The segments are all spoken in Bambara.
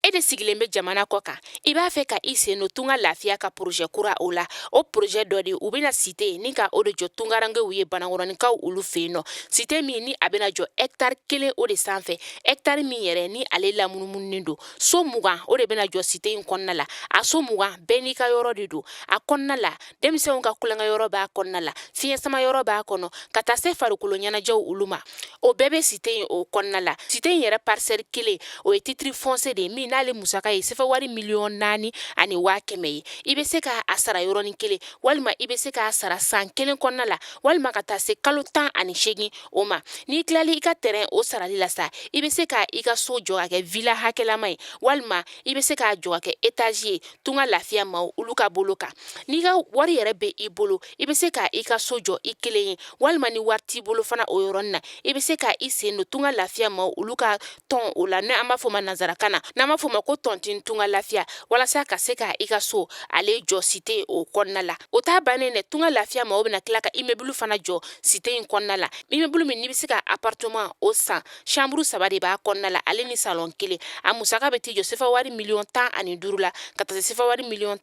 E de sigilen bɛ jamana kɔ kan, i b'a fɛ ka i sen don Tunga Lafiya ka projet kura o la. O projet dɔ de, u bɛna cité ni ka o de jɔ tungarankew ye, Banankɔrɔninkaw olu fɛ yen nɔ. Cité min ni a bɛna jɔ hectare 1 o de sanfɛ, hectare min yɛrɛ ni ale lamunumununen don. So 20 o de bɛna jɔ cité in kɔnɔna la. A so 20 bɛɛ n'i ka yɔrɔ de don a kɔnɔna la. Denmisɛnw ka tulonkɛ yɔrɔ b'a kɔnɔna la, fiɲɛ sama yɔrɔ b'a kɔnɔ, ka taa se farikolo ɲɛnajɛw olu ma. O bɛɛ bɛ cité in o kɔnɔna la. Cité in yɛrɛ parcelle 1, o ye titre foncier de ye min n'ale musaka ye sefa wari 4,1 miliyɔn ye. I bɛ se k'a sara yɔrɔnin kelen, walima i bɛ se k'a sara san 1 kɔnɔna la, walima ka taa se kalo 18 o ma. N'i tilali i ka terrain o sarali la sa, i bɛ se ka i ka so jɔ ka kɛ villa hakɛlama ye, walima i bɛ se k'a jɔ ka kɛ étage ye. Tunga Lafiya maaw olu ka bolo kan, n'i ka wari yɛrɛ bɛ i bolo, i bɛ se ka i ka so jɔ i kelen ye, walima ni wari t'i bolo fana, o yɔrɔnin na, i bɛ se ka i sen don Tunga Lafiya maaw olu ka tɔn o la, n'an b'a fɔ ma nansarakan na, n'an b'a fɔ ma ko tontine Tunga Lafiya, walasa ka se ka i ka so ale jɔ cité o kɔnɔna la. O t'a bannen dɛ. Tunga Lafiya maaw bɛna tila ka immeuble fana jɔ cité in kɔnɔna la, immeuble min n'i bɛ se ka appartement o san, chambre 3 de b'a kɔnɔna la, ale ni salon 1. A musaka bɛ t'i jɔ sefa wari 15 miliyɔn la, ka taa se sefa wari 17 miliyɔn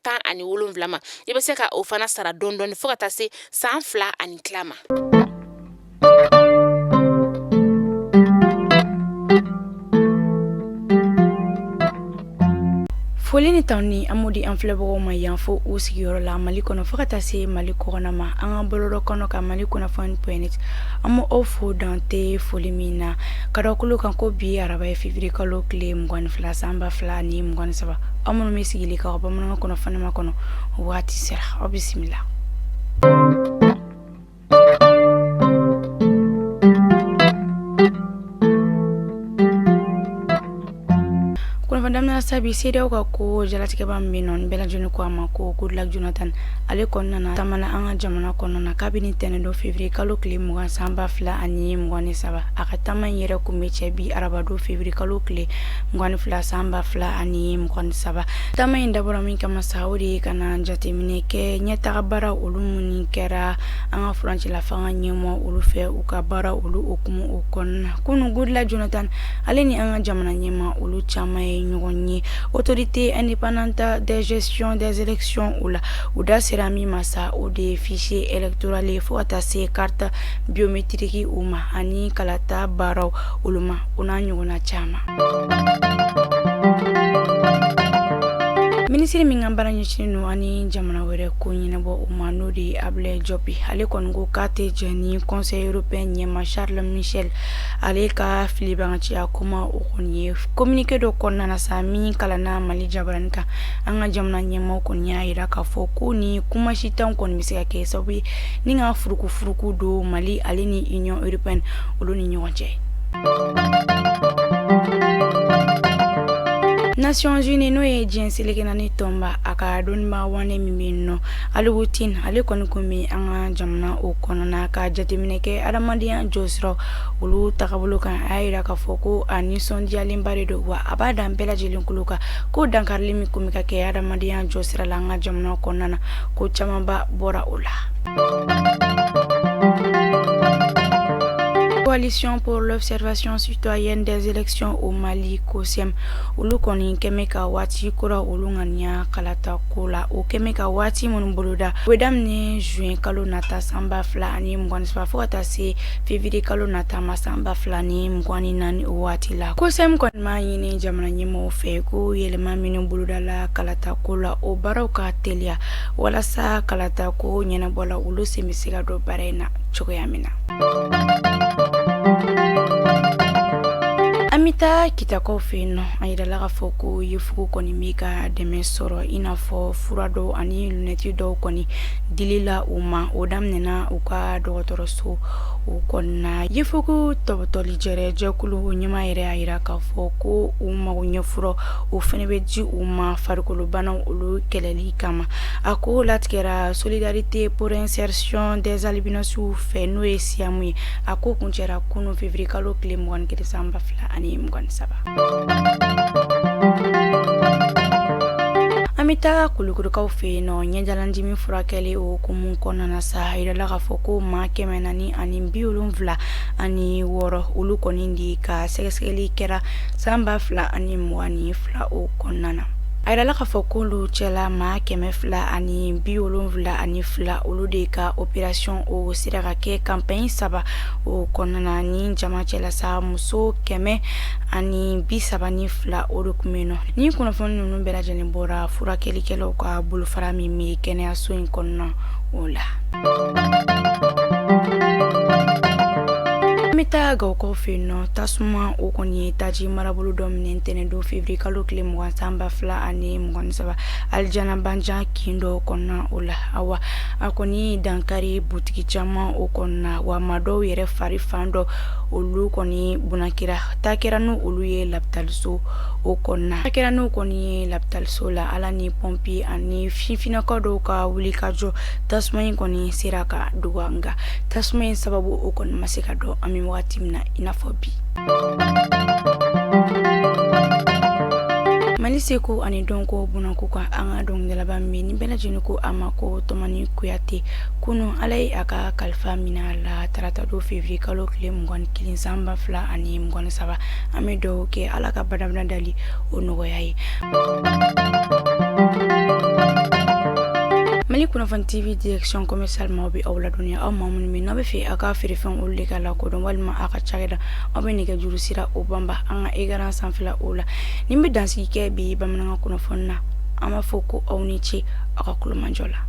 ma. I bɛ se ka o fana sara dɔɔni dɔɔni fo ka taa se san 2 ani tila ma. Foli ni tanuni, an b'o di an filɛbagaw ma yan fo u sigiyɔrɔ la Mali kɔnɔ, fo ka taa se Mali kɔkɔna ma, an ka bɔlɔlɔ kɔnɔ ka Mali kunnafoni.net. An b'aw fo dan tɛ foli min na. Ka da kolo kan ko bi araba ye février kalo tile 22 san 2023. Aw minnu bɛ sigili ka bamanankan kunnafoni ma kɔnɔ, o waati sera, aw bisimila. Kunnafoni daminɛ sa, bi CEDEAO ka ko jalatigɛba min bɛ yen nɔ, ni bɛɛ lajɛlen ko a ma ko Goodluck Jonathan, ale kɔni nana taama na an ka jamana kɔnɔna na kabini tɛnɛndon février kalo tile 20 san 2023. A ka taama in yɛrɛ kun bɛ cɛ bi arabadon février kalo tile 22 san 2023. Taama in dabɔra min kama sa, o de ye ka na jateminɛ kɛ ɲɛtaga baara olu minnu kɛra an ka furancɛla fanga ɲɛmɔgɔ olu fɛ, u ka baara olu hukumu o kɔnɔna. Kunun, Goodluck Jonathan ale ni an ka jamana ɲɛmaa olu caman ye ɲɔgɔn ye Autorité indépendante de gestion des élections o la. U da sera min ma sa, o de ye fichier électoral ye, fo ka taa se carte biométrique u ma, ani kalata baaraw olu ma, o n'a ɲɔgɔnna caman. Minisiri min ka baara ɲɛsinnen don ani jamana wɛrɛ ko ɲɛnabɔ o ma, n'o de ye Ablaye Diop, ale kɔni ko k'a tɛ jɛn ni Conseil européen ɲɛmaa Charles Michel ale ka filibaganciya kuma o kɔni ye. Communiqué dɔ kɔnɔna na sa, min kalanna Mali jabarani kan, an ka jamana ɲɛmaaw kɔni y'a jira k'a fɔ ko ni kuma sitan kɔni bɛ se ka kɛ sababu ye ni ka furukufuruku don Mali ale ni Union européenne olu ni ɲɔgɔn cɛ. Nations Unies, n'o ye diɲɛ seleke naani tɔnba, a ka dɔnnibaa wane min bɛ yen nɔ, Aliou Tine, ale kɔni kun bɛ an ka jamana o kɔnɔna ka jateminɛ kɛ adamadenya jɔsiraw olu tagabolo kan. A y'a jira k'a fɔ ko a nisɔndiyalenba de don, wa a b'a da bɛɛ lajɛlen tulo kan ko dankarili min kun bɛ ka kɛ adamadenya jɔsira la an ka jamana kɔnɔna na, ko camanba bɔra o la. Coalition pour l'observation citoyenne des élections au Mali, COCEM, olu kɔni kɛmɛ ka waati kura olu ŋaniya kalata ko la. O kɛmɛ ka waati minnu boloda, o bɛ daminɛ juin kalo nata san 2023 fo ka taa se février kalo nata ma san 2024. O waati la, COCEM kɔni m'a ɲini jamana ɲɛmɔgɔw fɛ ko yɛlɛma minnu bolodala kalata ko la, o baaraw ka teliya walasa kalata ko ɲɛnabɔ la, olu sen bɛ se ka don baara in na cogoya min na. An bɛ taa Kitakaw fɛ yen nɔ. A yirala k'a fɔ ko Yefugu kɔni bɛ ka dɛmɛ sɔrɔ, i n'a fɔ fura dɔw ani lunɛti dɔw kɔni dili la u ma. O daminɛna u ka dɔgɔtɔrɔso o kɔnɔna. Yefugu tɔbɔtɔli jɛrɛ jɛkulu o ɲɛmaa yɛrɛ y'a jira k'a fɔ ko u mago ɲɛ fura o fana bɛ di u ma farikolobanaw olu kɛlɛli kama. A ko latigɛra Solidarité pour insertion des albinos fɛ, n'o ye SIAM ye. A ko kuncɛra kunun février kalo tile 21 san 2023. An An bɛ taa Kulukorokaw fɛ yen nɔ, ɲɛjalandimi furakɛli o hukumu kɔnɔna na sa, a yirala k'a fɔ ko maa 476 olu kɔni de ka sɛgɛsɛgɛli kɛra san 2022 o kɔnɔna na. A yirala k'a fɔ k'olu cɛla maa 272 olu de ka opération o sera ka kɛ campagne saba o kɔnɔna na. Ni jama cɛla sa, muso 132 o de tun bɛ yen nɔ. Ni kunnafoni ninnu bɛɛ lajɛlen bɔra furakɛlikɛlaw ka bolofara min bɛ kɛnɛyaso in kɔnɔna o la. An bɛ taa Gawokaw fɛ yen nɔ, tasuma o kɔni ye taji marabolo dɔ minɛ ntɛnɛndon février kalo tile 20 san 2023 Alijana Banjan kin dɔ kɔnɔna o la. Awa, a kɔni ye dankari butigi caman o kɔnɔna, wa maa dɔw yɛrɛ fari fan dɔ olu kɔni bunakira, taa kɛra n'u olu ye lapitaliso o kɔnɔna. Taa kɛra n'u kɔni ye lapitaliso la. Ala ni pɔnpi ani sifinnakaw dɔw ka wulikajɔ, tasuma in kɔni sera ka dɔgɔya, nka tasuma in sababu o kɔni ma se ka dɔn an bɛ wagati min na i n'a fɔ bi. Mali seko ani dɔnko bunako kan, an ka dɔnkilidalaba min ni bɛɛ lajɛlen ko a ma ko Tumani Kuyate, kunun Ala ye a ka kalifa minɛ a la tarata don février kalo tile 21 san 2023. An bɛ dugawu kɛ Ala ka badabada dali o nɔgɔya ye. Mali Kunnafoni TV direction commerciale maaw bɛ aw ladɔnniya, aw maa minnu bɛ n'aw bɛ fɛ aw ka feerefɛnw olu de ka lakodɔn walima aw ka cakɛda, aw bɛ nɛgɛjuru sira o banba an ka écran sanfɛla o la. Nin bɛ dansigi kɛ bi bamanankan kunnafoni na. An b'a fɔ ko aw ni ce aw ka kulomajɔ la.